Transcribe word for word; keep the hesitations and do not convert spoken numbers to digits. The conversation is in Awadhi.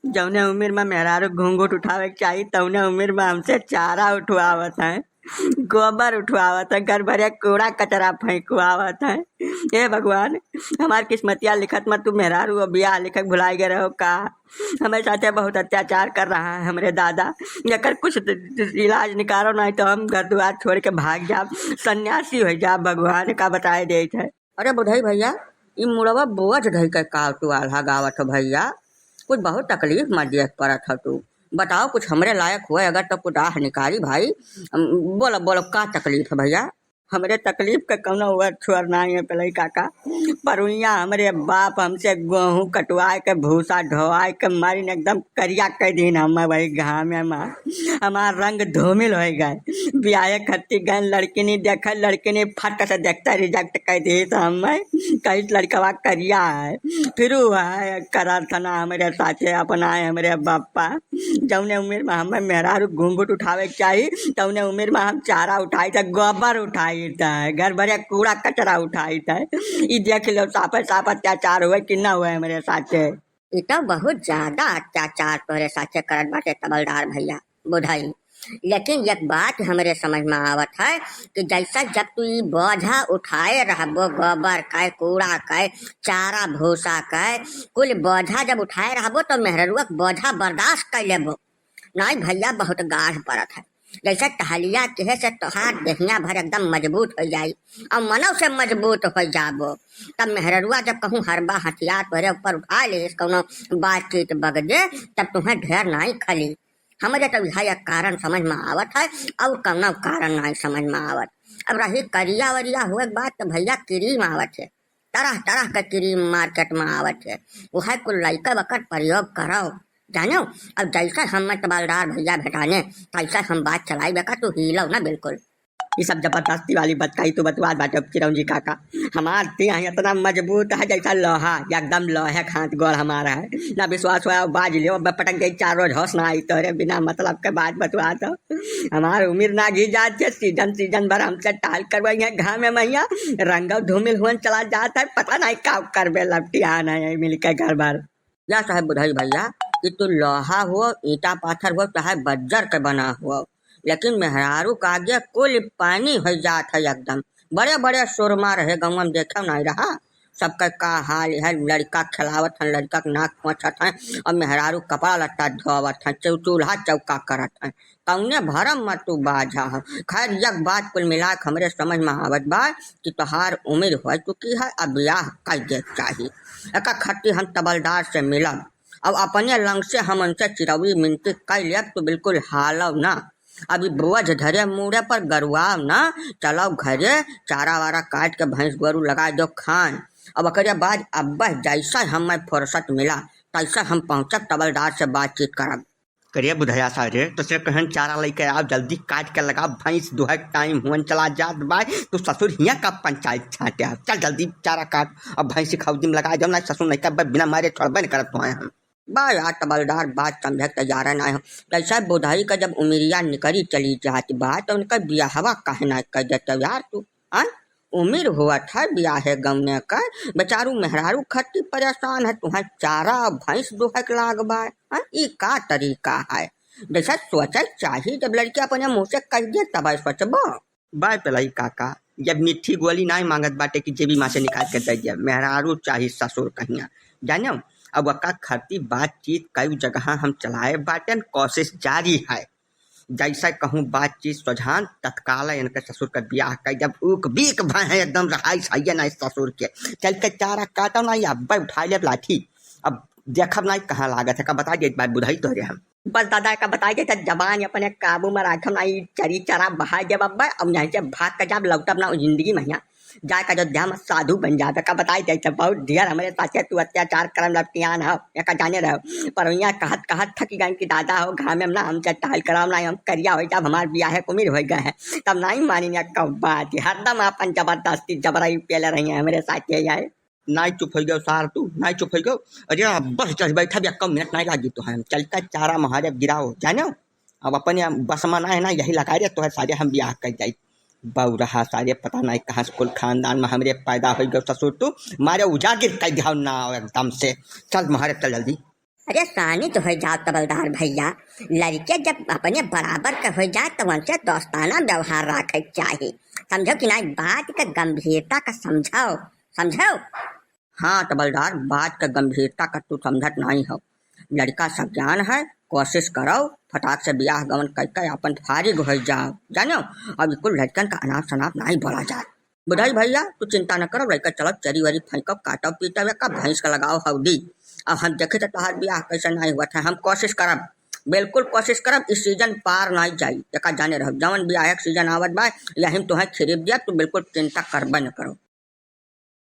जौने उमिर मा मेहरारू घूंघट उठावे के चाही, तौने उमिर मा हमसे चारा उठवावत हैं, गोबर उठवावत हैं, घर भरे कूड़ा कचरा फेंकवावत हैं। हे भगवान, हमार किस्मतिया लिखत मा तू मेहरारू बियाह लिखे के भुलाइ गए रहो का? हमारे साथे बहुत अत्याचार कर रहा है हमरे दादा। एकर कुछ त-, त-, इलाज निकारो, नाहीं तो हम घर दुआर छोड़ के भाग जाब, सन्यासी होइ जाब। भगवान का बताए देत है। अरे बुधई भइया, ई मुड़वा बोझ धइ के का तू आल्हा गावत हो भइया? कुछ बहुत तकलीफ मा जियत परत हो तू। बताओ, कुछ हमरे लायक हुए अगर तो कुछ आह निकारी भाई। अम, बोलो, बोलो, का तकलीफ है भइया? हमरे तकलीफ के कौनो ओर छोर नाहीं है पलई काका। परुइया हमरे बाप हमसे गोहूँ कटवाए के, भूसा ढोवाए के मारिन एकदम करिया कइ दीन हम वही घामे मा। हमार रंग धूमिल होइ गए। बियाहे खत्ती गए, लड़किनी देखे, लड़किनी फट से देखते reject कइ दीस हम। कहिस लड़कवा करिया है। फिर वो है करत ना हमरे साथे अपना है हमरे बापा। जौने उमिर मा हमें मेहरारू घूंघट उठावे के चाही, तौने उमिर मा हम चारा उठाइत है, गोबर उठाइत है, घर भरे कूड़ा कचरा उठाइत है। ई देख लो, साफे साफ अत्याचार हुए कि ना हुए हमरे साथे। ई तो बहुत ज्यादा अत्याचार तोहरे साथे करत बाटे तबलदार भइया, बुधई। लेकिन एक बात हमरे समझ मा आवत है कि जैसा जब तू ई बोझा उठाए रहबो, गोबर के, कूड़ा के, चारा भूसा के, कुल बोझा जब उठाए रहबो तो मेहररुआ के बोझा बर्दाश्त कर लेबो। नाहीं भइया, बहुत गाढ़ परत है। जैसे टहलिया किहे से तोहार देहिया भर एकदम मजबूत होइ जाई, अउर मनौ से मजबूत होइ जाबो। तब मेहररुआ जब कहूँ हरबा हथियार तोहरे ऊपर उठाए लेस कौनो बातचीत बगदे, तब तुहें ढेर नाहीं खली। हमरे तो यह एक कारण समझ मा आवत है, अउर कौनो कारण नाहीं समझ मा आवत। अब रही करिया वरिया हुए के बात, तो भइया क्रीम आवत है, तरह तरह के क्रीम market मा आवत है, उहै कुल लइके वकर प्रयोग करो, जानो। अब जैसे हम तबलदार भइया भेटाने, तैसे हम बात चलाई बेका, तू हिलो ना बिल्कुल। ई सब जबरदस्ती वाली बात कही तू बतवात बाटे चिरौंजी काका। हमार देह इतना मजबूत है जैसा लोहा, एकदम लोहे के हाथ गोड़ हमार है। ना विश्वास हुआ, बाज लियो, अब पटक जाई चार रोज होश ना आई तोरे बिना मतलब के बात बतवा दो। हमार उमिर ना घी जात है, season season भर हमसे टहल करवाई है घामे मइया, रंगव धूमिल हुअन चला जात है, पता नहीं का करबे लपटियान है मिलके घर भर। या साहेब बुधई भइया कि तू लोहा हो, ईंटा पाथर हो, चाहे बज्जर के बना हो, लेकिन मेहरारू के आगे कुल पानी होइ जात है एकदम। बड़े बड़े सुरमा रहे गउँवा मा, देखे नाहीं रहा, सबके का हाल है, लड़िका खेलावत हैं, लड़िका के नाक पोंछत हैं, अउर मेहरारू कपड़ा लत्ता धोवत हैं, चौ-, चूल्हा चौका करत हैं। कौने भरम मा तू बाझा हो? खैर, यक बात कुल मिला के हमरे समझ मा आवत बा कि तोहार उमिर हो चुकी है, अब बियाह कइ दे के चाही। एका खट्टी हम तबलदार से मिलब, अब अपने लंग से हम उनसे चिरौरी मिनती कइ लेब, तू बिल्कुल हालव ना। अभी बोझ धरे मूड़े पर गरुआव ना, चलव घरे, चारा वारा काट के भैंस गोरू लगाइ दो खान। अब ओकरे बाद अब जैसा हमें फुर्सत मिला, तैसा हम पहुँचब, तबलदार से बातचीत करब। करिया बुधया सारे, तो से कहन चारा लइके आव, जल्दी काट के लगाव, भैंस दुहे के टाइम हुअन चला जात बाय, तू ससुर हियाँ का पंचायत छाटे आव। चल जल्दी चारा काट, अब भैंस खौदी में लगाइ दो, ना ससुर नहीं का बिना मारे छोड़बे नहीं करत हुआ हम। बा यार तबलदार, बात समझे के तैयार है ना हो। जैसे बुधई का जब उमिरिया निकरी चली जात बा, तो उनका बियाहवा काहे ना कर देते यार तू? आय, उमिर हुआ था बियाहे गौने का, बेचारू मेहरारू खट्टी परेशान है, तुहें चारा भैंस दुहे के लाग बा। आय, ई का तरीका है? जैसा सोचे चाही, जब लड़की अपने मुँह से कह दे तब सोचबो। बाय पलई काका, जब मिट्ठी गोली नाहीं माँगत बाटे कि जेबी मा से निकाल के दे दिया, मेहरारू चाही ससुर कहिया, जानो। अब वका खरती बातचीत कई जगह हम चलाए बाटेन, कोशिश जारी है। जैसे कहूँ बातचीत सुझान, तत्काल इनके ससुर का बियाह कर, जब ऊक बीक भय है एकदम रहाई सही ना ससुर के। चल के चारा काटो ना, अब उठा ले लाठी, अब देखब ना कहाँ लागत है, का बता दे बात बुधई तोरे हम। बस दादा, एका बताई देता, जबान अपने काबू मा राखब ना, ई चरी चरा बहाई देब अब्बे, अब यहाँ से भाग के जाब, लौटब ना जिंदगी मा यहाँ। जाके अयोध्या मा साधु बन जाब, एका बताई देता, बहुत ढेर हमरे साथे तू अत्याचार करम लपटियान है, एका जाने रहो। पर यहाँ कहत कहत थक गए कि दादा हो, घामे मा ना हमसे टहल कराओ ना, हम करिया होइ जाब, हमार बियाहे के उमिर होइ गए है, तब नाहीं मानिन एका बात, हरदम अपन जबरदस्ती जबरई पेले रही है हमरे साथे। नाई चुप होइ गयो सार तू, नाई चुप होइ गयो। अरे अब बस चढ़ बैठा भी, एक्को मिनट नाई लागी तो है। चल का चारा महारे गिराओ, जानो। अब अपने बस मा ना है ना, यही लगा रे तो है सारे हम बियाह कर जाई। बौरहा सारे पता नाई कहाँ से कुल खानदान मा हमरे पैदा होइ गयो ससुर तू, मारे उजागिर कर दिया ना एकदम से। चल महारे चल जल्दी। परेशानी तो हो जाओ तबलदार भैया, लड़के जब अपने बराबर के हो जाए तो उनसे दोस्ताना व्यवहार रखे के चाही, समझो कि नहीं? बात के गंभीरता का समझो, समझो। हाँ तबलदार, बात के गंभीरता का तू समझत नहीं हो। लड़का सज्ञान है, कोशिश करो फटाक से बियाह गवन कइके अपन फारिग हो जाओ, जानो। अब कुल लड़कन का अनाप शनाप नहीं बोला जाए। बुढ़ाई भैया, तू चिंता न करो, लड़का चलो चरी वरी फेंको, काटो पीटो या का भैंस का लगाओ हौदी। अब हम देखे तो तोहार बियाह कैसे नहीं हुआ था, हम कोशिश करब, बिल्कुल कोशिश करब, इस सीजन पार नहीं जाई। एका जाने रहो, जवन बियाह एक सीजन आवत बा, यही में तोहे खरीद दिया, तू बिल्कुल चिंता करबे न करो।